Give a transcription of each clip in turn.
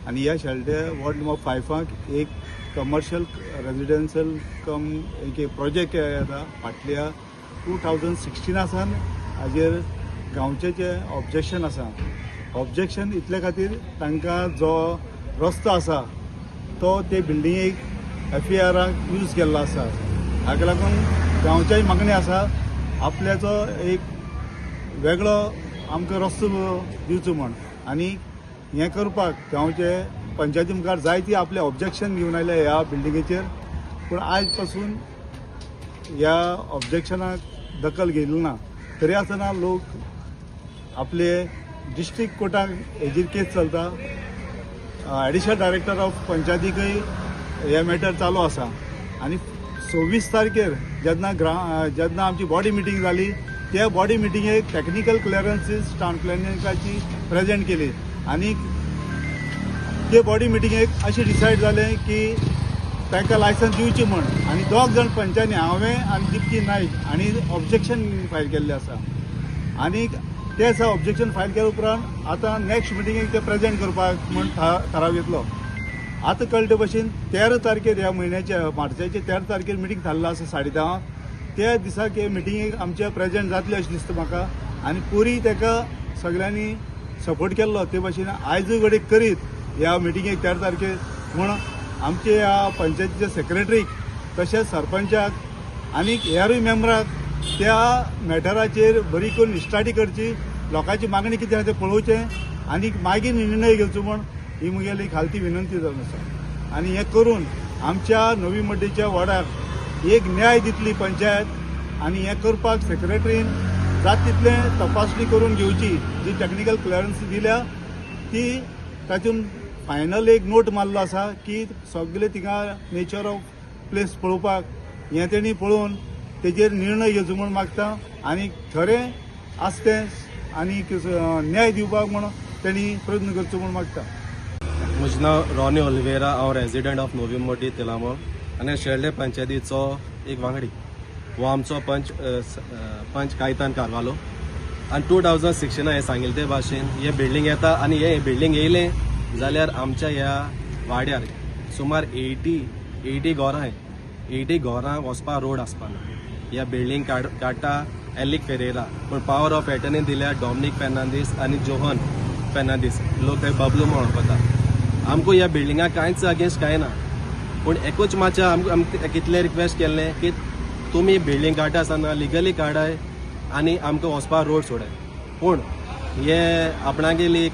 आनी ह्या Shelde ward number फायफाक एक कमर्शियल रेजिडेन्शियल कम एक प्रोजेक्ट येता. फाटल्या 2016 सावन हाजेर गांवचे जे ऑब्जेक्शन आसा. ऑब्जेक्शन इतले खातीर, तांकां जो रस्तो आसा तो ते बिल्डिंगेक एफईआराक यूज केल्लो आसा. हाका लागून गांवच्याय मागणी आसा, आपल्याचो एक वेगळो आमकां रस्तो दिवचो म्हण. आनी हें करपाक गांवचे पंचायती मुखार जायती आपले ऑब्जेक्शन घेवन आयले ह्या बिल्डिंगेचेर, पूण आयज पासून ह्या ऑब्जेक्शनाक दखल घेतली ना. तरी आसतना लोक आपले डिस्ट्रिक्ट कोर्टाक हेजेर केस चलता. एडिशनल डायरेक्टर ऑफ पंचायतीकय हे मॅटर चालू आसा. आनी 26 तारखेर जेन्ना आमची बॉडी मिटींग जाली, त्या body मिटिंगेक technical clearances town प्लॅनिंगाची present केली आनी ते बॉडी मिटिंगेक अशें डिसायड जालें की तांकां लायसन्स दिवची म्हण. आनी दोग जाण पंचांनी, हांवें आनी दिप्ती नायक हांणी ऑब्जेक्शन फायल केल्लें आसा. आनी ते दिसा ऑब्जेक्शन फायल केल्या उपरांत आतां नेक्स्ट मिटिंगेक ते प्रेजेंट करपाक म्हण थाराव घेतलो. आतां कळटे भशेन 13 तारखेर, ह्या म्हयन्याच्या मार्चाचे 13 तारखेर मिटींग थारला आसा 10:30. त्या दिसाक हे मिटिंगेक आमचे प्रेजेंट जातले अशें दिसता म्हाका. आनी पुरी ताका सगळ्यांनी सपोर्ट केल्लो, ते भशेन आयजूय घडये करीत ह्या मिटिंगेक 13 तारखेर म्हूण आमचे ह्या पंचायतीच्या सेक्रेटरीक तशेंच सरपंचाक आनी हेरूय मेंबराक त्या मॅटराचेर बरी करून स्टडी करची, लोकांची मागणी कितें आसा तें पळोवचें आनी मागीर निर्णय घेवचो म्हूण ही म्हगेली खालती विनंती जावन आसा. आनी हें करून आमच्या नवी मड्डेच्या वॉर्डाक एक न्याय दितली पंचायत. आनी हें करपाक सेक्रेटरीन जात तितलें तपासणी करून घेवची. जी टॅक्निकल क्लियरन्स दिल्या ती, तातूंत फायनल एक नोट मारलो आसा की सगळे थिंगा नेचर ऑफ प्लेस पळोवपाक, हें तेणी पळोवन तेजेर निर्णय घेवचो म्हूण मागता. आनी खरें आसा तें आनी न्याय दिवपाक म्हूण तेणी प्रयत्न करचो म्हूण मागता. म्हजें नांव रॉनी ओलिवेरा. हांव रेजिडंट ऑफ नोवी मोटी तिलामो आनी शेल्डे पंचायतीचो एक वांगडी. हो आमचो पंच पंच कायतान कार्वालो. आनी 2016 हें सांगिल्ले ते भाशेन हे बिल्डींग येता आनी हे बिल्डींग येयलें जाल्यार आमच्या ह्या वाड्यार सुमार 80 घरां, 80 घरां वचपा रोड आसपा ना. ह्या बिल्डींग काडटा एलिक फेरेरा, पूण पावर ऑफ एटर्नी दिल्या डॉमनीक फेर्नांदीस आनी जोहन फेर्नांदीस, लोक ते बबलू म्हणून वळखता. आमकां ह्या बिल्डिंगाक कांयच अगेन्स्ट कांय ना, पूण एकूच मातशें आमकां कितलें रिक्वेस्ट केल्लें की तुमी बिल्डींग काडटा आसतना लिगली काडाय आनी आमकां वचपाक रोड सोडाय. पूण हे आपणागेली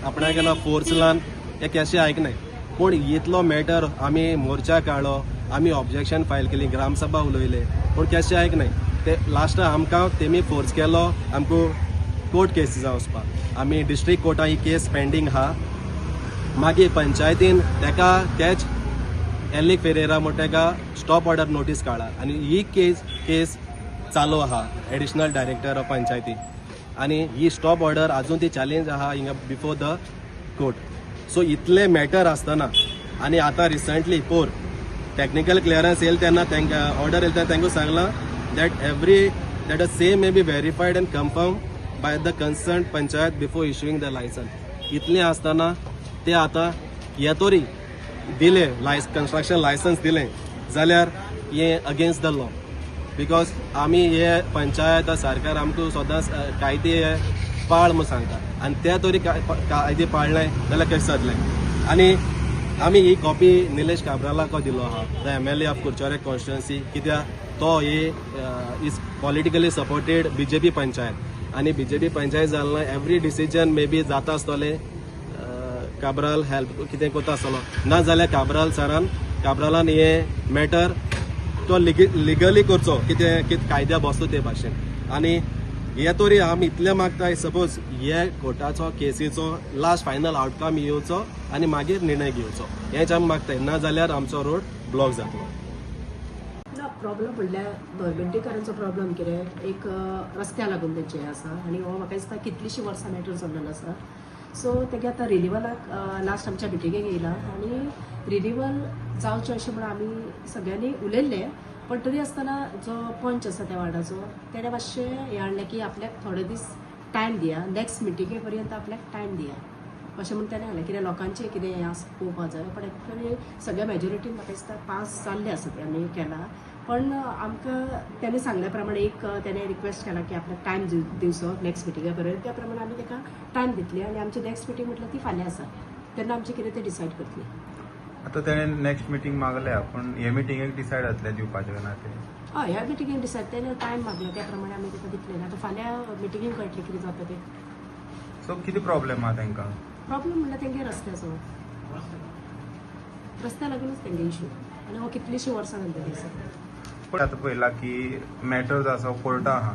आपणागेलो फोर्स लावन हे केशें आयकनाय. पूण इतलो मॅटर आमी मोर्चा काडलो, आमी ऑब्जेक्शन फायल केली, ग्रामसभा उलयले, पूण केशें आयकनाय ते. लास्टाक आमकां तेमी फोर्स केलो आमकां कोर्ट केसीसां वचपाक. आमी डिस्ट्रिक्ट कोर्टान ही केस पेंडींग आहा. मागीर पंचायतीन तेका तेच एलिक फेरेरा म्हण तेका स्टॉप ऑर्डर नोटीस काडला आनी ही केस चालू आहा एडिशनल डायरेक्टर ऑफ पंचायती. आनी ही स्टॉप ऑर्डर अजून ती चॅलेंज आहा हिंगा बिफोर the court. सो इतले मॅटर आसतना आनी आतां रिसंटली पोर टॅक्निकल क्लियरन्स येयले तेन्ना तांकां ऑर्डर येयले तेन्ना तांकां सांगलां that every that a same may be verified and confirm by the concern panchayat before issuing the licence. इतलें आसतना ते आतां हे तरी दिले कन्स्ट्रक्शन लायसन्स दिलें जाल्यार हें अगेन्स्ट the law, because आमी हे पंचायत सरकार आमकां सदांच कायदे हे पाळ म्हूण सांगता आनी ते तरी कायदे पाळले जाल्यार कशें जातलें? आनी आमी ही कॉपी निलेश काब्रालाक दिलो आहा, the MLA of Curchorem constituency, कित्याक तो ही is politically supported BJP panchayat आनी बीजेपी पंचायत जाल ना एवरी डिसिजन मे बी जाता आसतलें, काब्राल हेल्प कितें करता आसतलो. ना जाल्यार काब्राल सरान, काब्रालान हे मॅटर तो लिगली करचो, कितें कितें कायद्या बसतो ते भाशेन. आनी हे तरी आमी इतलें मागता, सपोज हे कोर्टाचो केसीचो लास्ट फायनल आउटकम येवचो आनी मागीर निर्णय घेवचो, हेंच आमी मागताय. ना जाल्यार आमचो रोड ब्लॉक जातलो. ना, प्रॉब्लम म्हणल्यार गव्हर्मेंटीकारांचो प्रॉब्लम कितें एक रस्त्या लागून तेंचे हें आसा. आनी हो म्हाका दिसता कितलींशीं वर्सां मॅटर चल्लेलो आसा. सो तेगे आतां रिनिवलाक लास्ट आमच्या मिटिंगेक येयला आनी रिनिवल जावचें अशें म्हूण आमी सगळ्यांनी उलयल्लें. पण तरी आसतना जो पंच आसा त्या वार्डाचो, तेणें मातशें हें हाडलें की आपल्याक थोडे दीस टायम दिया, नेक्स्ट मिटिंगे पर्यंत आपल्याक टायम दिया. अशें म्हूण तेणें सांगलें कित्याक लोकांचें कितें हें आसा पळोवपाक जाय. पण एक्चुअली सगळ्या मेजॉरिटीन म्हाका दिसता पास जाल्लें आसा तें आमी केलां. पण आमकां तेणें सांगल्या प्रमाणे एक तेणें रिक्वेस्ट केला की आपल्याक टायम दिवचो नॅक्स्ट मिटिंगा पर्यंत, त्या प्रमाणे आमी ताका टायम दितले आनी आमची नॅक्स्ट मिटींग म्हटल्यार ती फाल्यां आसा तेन्ना आमचें कितें तें डिसायड करतले. आतां तेणें नॅक्स्ट मिटींग मागल्या, पूण हे मिटिंगेक डिसायड जातलें दिवपाचें काय ना तें? हय, ह्या मिटिंगेक डिसायड तेणें टायम मागला त्या प्रमाणे आमी ताका दितले. आतां फाल्यां मिटिंगेक कळटलें कितें जाता तें. सो कितें प्रॉब्लेम आहा तांकां? प्रॉब्लेम म्हणल्यार तेंगे रस्त्याचो, रस्त्या लागूनच तेंगे इशू आनी हो कितलींशीं वर्सां जाली आसा. पण आतां पळयलां की मॅटर जो आसा कोर्टा आहा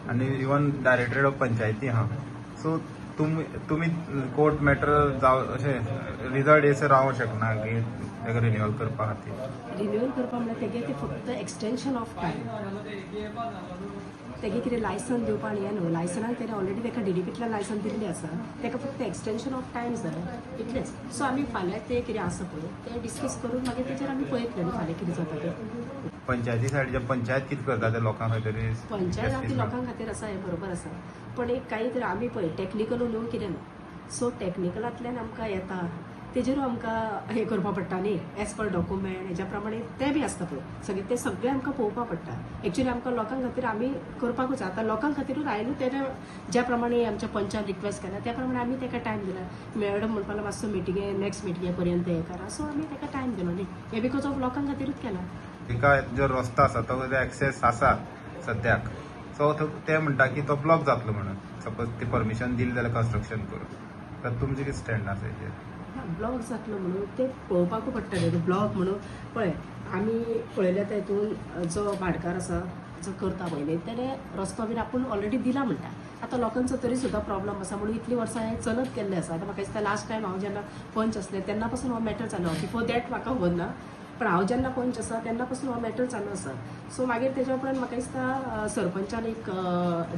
आनी इवन डायरेक्टरेट ऑफ पंचायती आहा. सो तुमी कोर्ट मॅटर जाव अशें रिजल्ट येसर रावंक शकना की ताका रिन्युअल करपा खातीर? रिन्युअल करपा म्हणल्यार तेगे ते फक्त एक्सटेंशन ऑफ टायम, तेगे कितें लायसन दिवपा आनी हें न्हू. लायसनाक तेणें ऑलरेडी ताका डीडीपींतल्यान लायसन दिल्लें आसा, ताका फक्त एक्सटेंशन ऑफ टायम जाय इतलेंच. सो आमी फाल्यां तें कितें आसा पळय तें डिस्कस करून मागीर तेजेर आमी पळयतले न्ही फाल्यां कितें जाता तें. पंचायती सायडीच्या पंचायत कितें करता ते लोकां खंय तरी? पंचायत आतां लोकां खातीर आसा हें बरोबर आसा, पण एक कांय तरी आमी पळय टॅक्निकल न्हू कितें न्हू. सो टॅक्निकलांतल्यान आमकां येता तेजेर आमकां हें करपा पडटा न्ही, एज पर डॉक्युमेंट हेज्या प्रमाणे तें बी आसता पळय सगळें, तें सगळें आमकां पळोवपा पडटा. एक्चुअली आमकां लोकां खातीर आमी करपाकूच जाय. आतां लोकां खातीरूच आयलू तेणें ज्या प्रमाणे आमच्या पंचान रिक्वेस्ट केला त्या प्रमाणे आमी ताका टायम दिला. मॅडम म्हणपाक लागलो मातसो मिटिंगे नॅक्स्ट मिटिंगे पर्यंत हें करा, सो आमी ताका टायम दिलो न्ही, हें because of लोकां खातीरूच केलां. तिका जो रस्तो आसा तो एक्सेस आसा सद्याक, सो ते म्हणटा की तो ब्लॉक जातलो म्हणून सपोज ती परमिशन दिली जाल्यार कन्स्ट्रक्शन करून, तर तुमचें कितें स्टँड आसा हेजेर? ब्लॉक जातलो म्हणून ते पळोवपाकूच पडटा न्ही. ब्लॉक म्हणून पळय आमी पळयल्या तेतून जो भाटकार आसा जो करता पळय न्ही तेणें रस्तो बीन आपूण ऑलरेडी दिला म्हणटा. आतां लोकांचो तरी सुद्दां प्रॉब्लम आसा म्हणून इतलीं वर्सां हें चलत गेल्लें आसा. आतां म्हाका दिसता लास्ट टायम हांव जेन्ना पंच आसलें तेन्ना पासून हो मॅटर चालू आसा. बिफोर that म्हाका खबर ना, पण हांव जेन्ना पंच आसा तेन्ना पासून हो मॅटर चालू आसा. सो मागीर तेज्या उपरांत म्हाका दिसता सरपंचान एक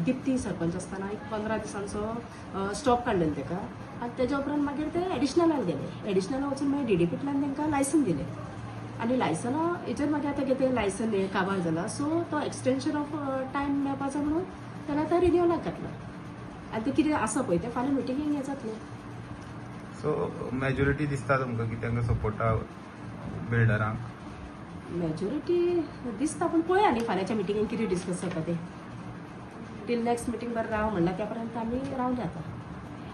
दिप्ती सरपंच आसतना एक 15 दिसांचो स्टॉप काडलेलो ताका आनी तेज्या उपरांत मागीर ते एडिशनलान गेले. एडिशनला वचून मागीर डीडीपींतल्यान तांकां लायसन दिलें आनी लायसना हेजेर मागीर आतां कितें लायसन हें काबार जाला. सो तो एक्सटेंशन ऑफ टायम मेळपाचो म्हणून तेणें आतां रिन्युअलाक घातला आनी तें कितें आसा पळय तें फाल्यां मिटिंगेक हें जातलें. सो मेजॉरिटी दिसता तुमकां की तांकां सपोर्टा बिल्डरांक? मेजॉरिटी दिसता, पूण पळया न्ही फाल्यांच्या मिटिंगेक कितें डिस्कस जाता तें. टील नॅक्स्ट मिटींग बरें राव म्हणल्यार त्या पर्यंत आमी रावले आतां.